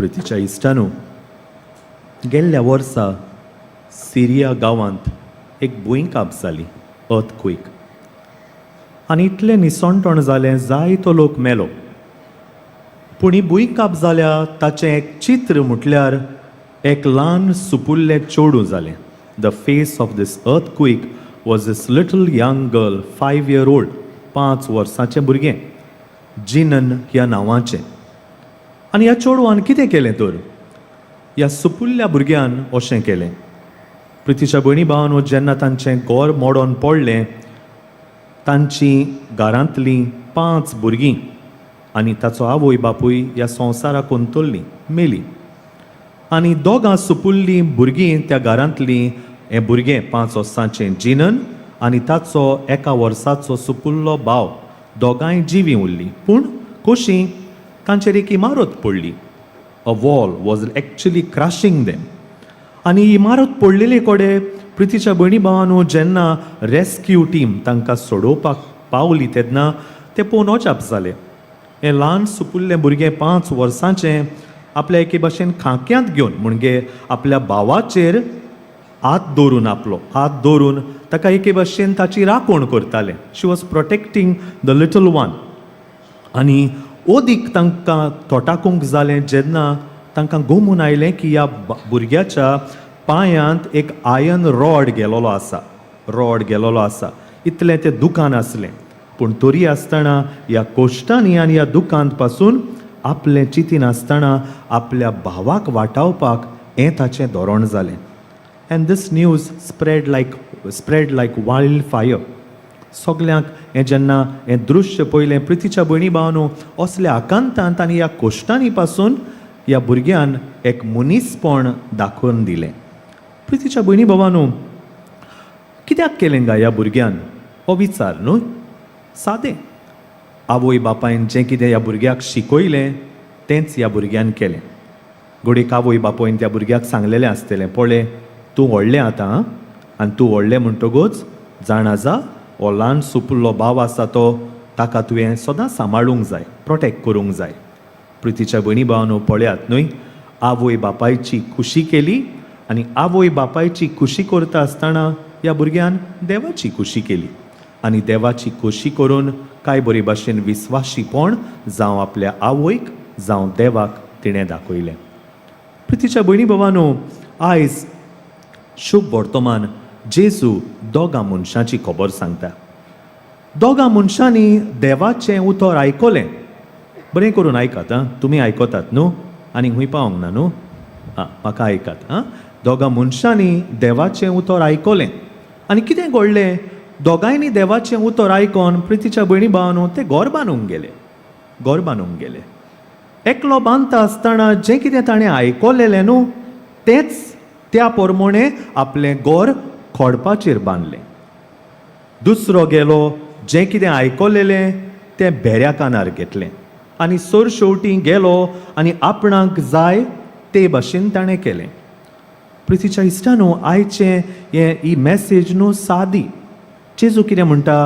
प्रितीच्या इश्टानू, गेल्ल्या वर्सा सिरिया गांवांत एक भुंयकांप जाली, अर्थक्वेक, आनी इतलें निसणटण जालें, जायतो लोक मेलो. पूण ही भुंयकांप जाल्या ताचें एक चित्र म्हटल्यार एक ल्हान सुपुल्लें चेडूं जालें. The face of this earthquake was this little young girl, 5 year old, 5 वर्सांचें भुरगें, जिनन ह्या नांवाचें. आनी ह्या चेडवान कितें केलें तर? ह्या सुपुल्ल्या भुरग्यान अशें केलें, प्रितीच्या भयणी भावांनो, जेन्ना तांचें घर मोडोन पडलें, तांची घरांतलीं पांच भुरगीं आनी ताचो आवय बापूय ह्या संवसाराक अंतरलीं, मेलीं. आनी दोगां सुपुल्लीं भुरगीं त्या घरांतलीं, हें भुरगें 5 वर्सांचें जिनन आनी ताचो एका वर्साचो सुपुल्लो भाव, दोगांय जिवीं उरलीं. पूण कशीं? तांचेर एक इमारत पडली. A wall was actually crushing them. आनी इमारत पडलेले कडेन, प्रितीच्या भयणी भावांनो, जेन्ना रेस्क्यू टीम तांकां सोडोवपाक पावली तेन्ना ते पळोवन अजाप जाले. हें ल्हान सुपुल्लें भुरगें 5 वर्सांचें आपल्या एके भाशेन खांक्यांत घेवन, म्हणजे आपल्या भावाचेर हात दवरून, आपलो हात दवरून ताका एके भाशेन ताची राखण करतालें. She was protecting the little one. आनी ओदीक तांकां तोटाकूंक जालें जेन्ना तांकां गोमून आयलें की ह्या भुरग्याच्या पांयांत एक आयर्न रॉड गेलोलो आसा, रॉड गेलोलो आसा. इतलें तें दुकान आसलें, पूण तरी आसतना ह्या कोश्टांनी आनी ह्या दुकान पासून आपलें चिंतीन आसतना आपल्या भावाक वाटावपाक हें ताचें धोरण जालें. And this news spread like wild fire. सगल्यांक हें जेन्ना हें दृश्य पळयलें, प्रितीच्या भयणी भावांनो, असल्या आकांतांत आनी ह्या कोश्टांनी पासून ह्या भुरग्यान एक मनीसपण दाखोवन दिलें. प्रितीच्या भयणी भावांनो, कित्याक केलें गा ह्या भुरग्यान हो विचार न्हय? सादें, आवय बापायन जें कितें ह्या भुरग्याक शिकयलें तेंच ह्या भुरग्यान केलें. घडयेक आवय बापायन त्या भुरग्याक सांगलेलें आसतलें, पळय, तूं व्हडलें आतां आं, आनी तूं व्हडलें म्हणटकूच जाणा जा, हो ल्हान सुपुल्लो भाव आसा तो, ताका तुवें सदां सांबाळूंक जाय, प्रोटेक्ट करूंक जाय. प्रितीच्या भयणी भावांनो, पळयात न्हय, आवय बापायची खुशी केली आनी आवय बापायची खुशी करता आसतना ह्या भुरग्यान देवाची खुशी केली. आनी देवाची खुशी करून काय बरी भाशेन विस्वाशीपण जावं आपल्या आवयक जावं देवाक तिणें दाखयलें. प्रितीच्या भयणी भावांनो, आयज शुभ वर्तमान जेजू दोगां मनशांची खबर सांगता. दोगां मनशांनी देवाचें उतर आयकलें. बरें करून आयकात आं. तुमी आयकतात न्हू? आनी खंय पावोंक ना न्हू? आं, म्हाका आयकात आं. दोगां मनशांनी देवाचें उतर आयकलें आनी कितें घडलें? दोगांयनी देवाचें उतर आयकोन, प्रितीच्या भयणी भावांनो, ते घर बांदूंक गेले, घर बांदूंक गेले. एकलो बांदता आसतना जें कितें ताणें आयकलेलें न्हू, तेंच त्या प्रमाणे आपलें घर खोडपाचेर बांदलें. दुसरो गेलो, जें कितें आयकलेलें तें भेऱ्या कानार घेतलें आनी सर शेवटी गेलो आनी आपणाक जाय ते भाशेन ताणें केलें. प्रितीच्या इश्टानो, आयचें हें ही मॅसेज न्हू सादी. जेजू कितें म्हणटा?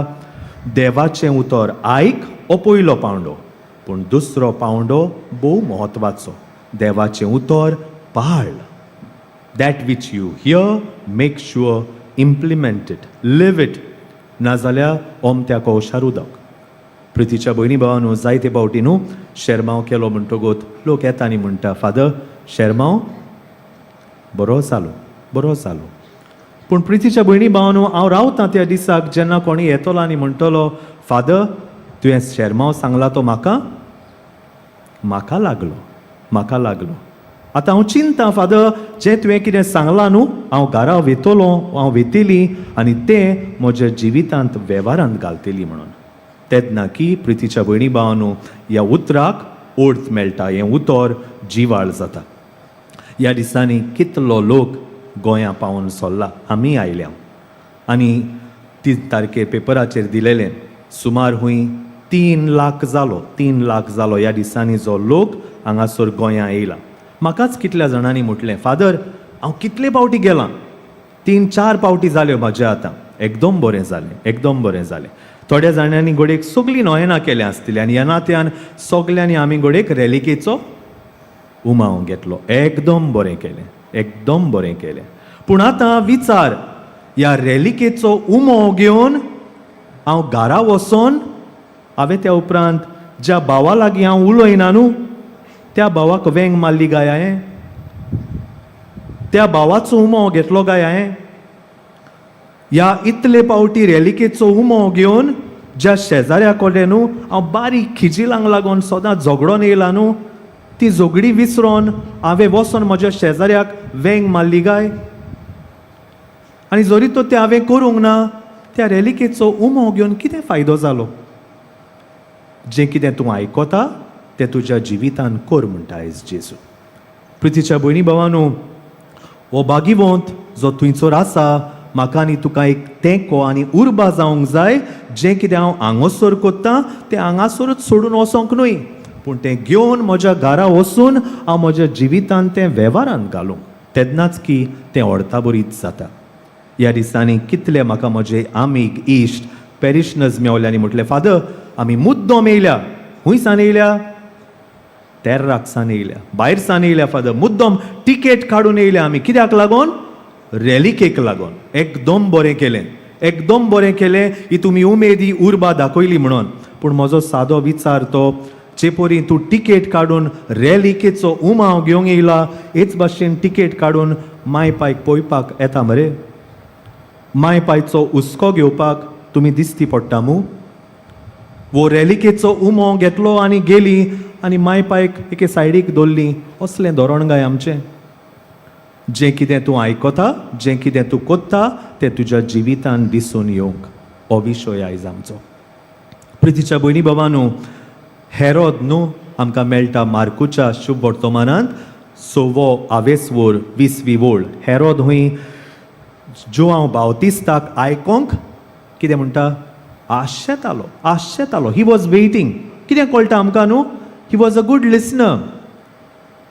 देवाचें उतर आयक, हो पयलो पावंडो, पूण दुसरो पावंडो भोव म्हत्वाचो, देवाचें उतर पाळ. That which you hear, make sure implement it, live it. नाजाल्यार ओमत्या कोळशार उदक. प्रितीच्या भयणी भावांनो, जायते फावटी न्हू, शेरमांव केलो म्हणटकूच लोक येता आनी म्हणटा, "फादर, शेरमांव बरो जालो, बरो जालो." पूण प्रितीच्या भयणी भावांनो, हांव रावतां त्या दिसाक जेन्ना कोणी येतलो आनी म्हणटलो, "फादर, तुवें शेरमांव सांगला तो म्हाका म्हाका लागलो, म्हाका लागलो. आतां हांव चिंता फादर, जें तुवें कितें सांगलां न्हू, हांव घरा वेतलो, हांव वेतली आनी तें म्हज्या जिवितांत वेव्हारांत घालतली" म्हणून. तेन्ना की प्रितीच्या भयणी भावांनो, ह्या उतराक अर्थ मेळटा, हें उतर जिवाळ जाता. ह्या दिसांनी कितलो लोक गोंया पावून सरला. आमी आयल्या आनी 3 तारखेर पेपराचेर दिलेलें, सुमार हुंय 3 लाख जालो, 3 लाख जालो ह्या दिसांनी जो लोक हांगासर गोंया येयला. म्हाकाच कितल्या जाणांनी म्हटलें, "फादर, हांव कितले फावटी गेलां, तीन चार फावटी जाल्यो म्हाज्यो आतां, एकदम बरें जालें, एकदम बरें जालें." थोड्या जाणांनी घडयेक सगळीं नोयेनां केल्या आसतलीं आनी ह्या नात्यान सगल्यांनी आमी घडयेक रेलिकेचो उमाव घेतलो. एकदम बरें केलें, एकदम बरें केलें. पूण आतां विचार, ह्या रेलिकेचो उमो घेवन हांव घरा वचोन हांवें त्या उपरांत ज्या भावा लागीं हांव उलयना न्हू त्या भावाक वेंग मारली काय हांवें? त्या भावाचो उमो घेतलो काय हांवें? ह्या इतले पावटी रेलिकेचो उमो घेवन ज्या शेजाऱ्या कडेन न्हू हांव बारीक खिजिलांक लागून सदां झगडोन येयला न्हू, ती झगडी विसरोन हांवें वचोन म्हज्या शेजाऱ्याक वेंग मारली काय? आनी जरी तर तें हांवें करूंक ना, त्या रेलिकेचो उमो घेवन कितें फायदो जालो? जें कितें तूं आयकता तें तुज्या जिवितान कर म्हणटा आयज जेजू. प्रितीच्या भयणी भावानू, हो भागीवंत जो थंयसर आसा, म्हाका आनी तुका एक तेंको आनी उर्बा जावंक जाय. जें कितें हांव हांगासर कोत्ता तें हांगासरूच सोडून वचोंक न्हय, पूण तें घेवन म्हज्या घरा वचून हांव म्हज्या जिवितान तें वेव्हारान घालूंक, तेन्नाच की तें अर्थाबरीत जाता. ह्या दिसांनी कितले म्हाका म्हजे आमीग, इश्ट, पेरिशनर्स मेवले आनी म्हटलें, फादर, आमी मुद्दम येयल्या. खूंय सान येयल्या? तेर्राक सान येयल्या, भायर सान येयल्या फादर, मुद्दम टिकेट काडून येयल्या आमी. कित्याक लागून? रेलिकेक लागून. एकदम बरें केलें, एकदम बरें केलें, ही तुमी उमेदी उर्बा दाखयली म्हणून. पूण म्हजो सादो विचार तो, जे परी तूं टिकेट काडून रेलिकेचो उमाव घेवंक येयला, हेच भाशेन टिकेट काडून माय पायक पळोवपाक येता मरे? माय पायचो हुस्को घेवपाक तुमी दिसती पडटा मू? वो रेलिकेचो उमो घेतलो आनी गेली आनी माय पायक एके सायडीक दवरली, असलें धोरण काय आमचें? जें कितें तूं आयकता, जें कितें तूं कोत्ता, तें तुज्या जिवितान दिसून येवंक, हो विशय आयज आमचो. प्रितीच्या भयणी बाबानू, हेरोद न्हू आमकां मेळटा मार्कुच्या शुभ वर्तमानांत सवो आवेसवोर 20वी वोळ. हेरोद हुंय जुआंव बावतिस्ताक आयकोंक कितें म्हणटा, आशेतालो, आशेतालो. He was waiting. कितें कळटा आमकां न्हू? He was a good listener.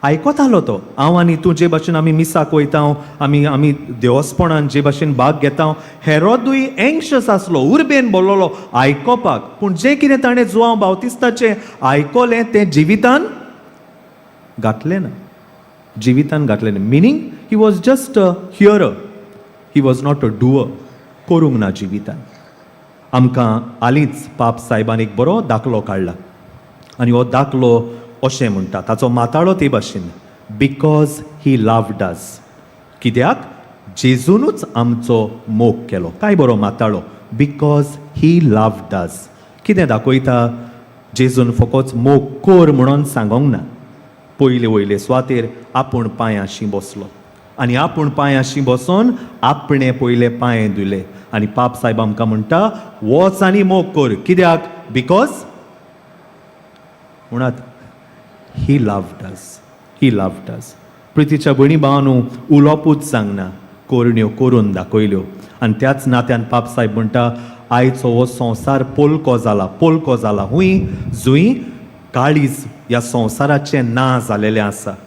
आयकतालो तो. हांव आनी तूं जे भाशेन आमी मिसाक वयता, आमी देवस्पणान जे भाशेन भाग घेता, हेरोदूय एंक्शस आसलो, उर्बेन बोल्लोलो आयकोपाक. पूण जें कितें ताणें जुआंव बावतिस्ताचें आयकलें तें जिवितान घातलें ना, जिवितान घातलें ना. Meaning he was just a hearer, he was not a doer. करूंक ना जिवितान. आमकां हालींच पाप सायबान एक बरो दाखलो काडला आनी हो दाखलो अशें म्हणटा, ताचो माताळो ते भाशेन, because he loved अस. कित्याक? जेजूनूच आमचो मोग केलो. काय बरो माताळो, because he loved अस. कितें दाखयता? जेजून फकत मोग कर म्हणून सांगोंक ना. पयले वयले सुवातेर आपूण पांयांशी बसलो आनी आपूण पांयांशी बसोन आपणें पयले पांये धुले. आनी पाप सायब आमकां म्हणटा, वच आनी मोग कर. कित्याक? Because म्हणत he loved us, he loved us. प्रितीच्या भयणी भावानू, उलोवपूच सांगना, करण्यो करून दाखयल्यो. आनी त्याच नात्यान पाप सायब म्हणटा, आयचो हो संवसार पोलको जाला, पोलको जाला. हुंय जुंय काळीज ह्या संवसाराचें ना जालेलें आसा.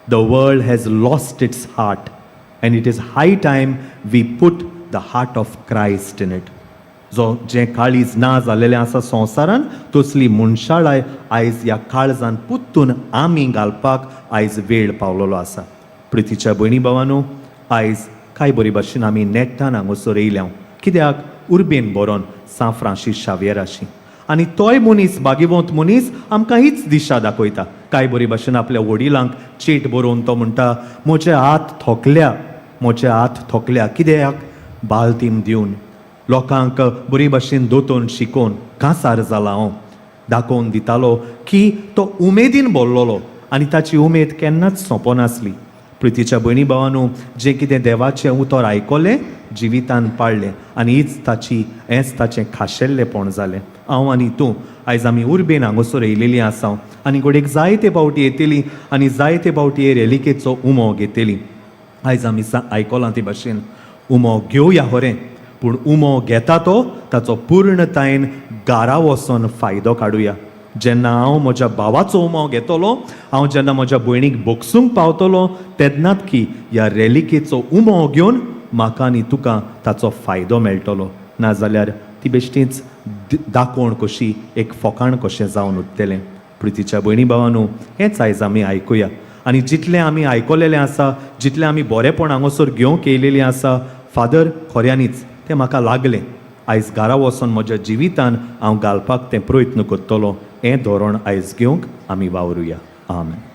The world has lost its heart and it is high time we put the heart of Christ in it. जो जें काळीज ना जालेलें आसा संवसारान, तसली मनशाळाय आयज ह्या काळजान पुत्तून आमी घालपाक आयज वेळ पावलेलो आसा. प्रितीच्या भयणी भावानू, आयज काय बरी भाशेन आमी नेट्टान हांगासर येयल्या. कित्याक? उर्बेन बरोवन सांत फ्रांसीस शावियराशी. आनी तोय मनीस, भाग्यवंत मनीस, आमकां हीच दिशा दाखयता. काय बरी भाशेन आपल्या वडिलांक चीट बरोवन तो म्हणटा, म्हजे हात थोकल्या, म्हजे हात थोकल्या. कित्याक? बालतीम दिवन, लोकांक बरी भाशेन दोतोन शिकोवन कांसार जाला हांव. दाखोवन दितालो की तो उमेदीन बोल्लोलो आनी ताची उमेद केन्नाच सोंपनासली. प्रितीच्या भयणी भावानू, जें कितें देवाचें उतर आयकलें, जिवितान पाळ्ळें आनी हीच ताची, हेंच ताचें खाशेल्लेपण जालें. हांव आनी तूं आयज आमी उर्बेन हांगासर येयलेलीं आसा आनी घडयेक जायते फावटी येतली आनी जायते फावटी हे रेलिकेचो उमो घेतली. आयज आमी आयकलां ते भाशेन उमो घेवया खरें, पूण उमो घेता तो ताचो पूर्णतायेन घरा वचोन फायदो काडुया. जेन्ना हांव म्हज्या भावाचो उमो घेतलो, हांव जेन्ना म्हज्या भयणीक भोगसूंक पावतलो, तेन्नाच की ह्या रेलिकेचो उमो घेवन म्हाका आनी तुका ताचो फायदो मेळटलो. नाजाल्यार ती बेश्टीच दाखोवण कशी, एक फोकाण कशें जावन उरतलें. प्रितीच्या भयणी भावानू, हेंच आयज आमी आयकुया. आनी जितलें आमी आयकलेलें आसा, जितलें आमी बरेंपण हांगासर घेवंक येयलेलीं आसा फादर, खऱ्यांनीच तें म्हाका लागलें. आयज घरा वचोन म्हज्या जिवितान हांव घालपाक तें प्रयत्न करतलो. हें धोरण आयज घेवंक आमी वावरुया. आमेन.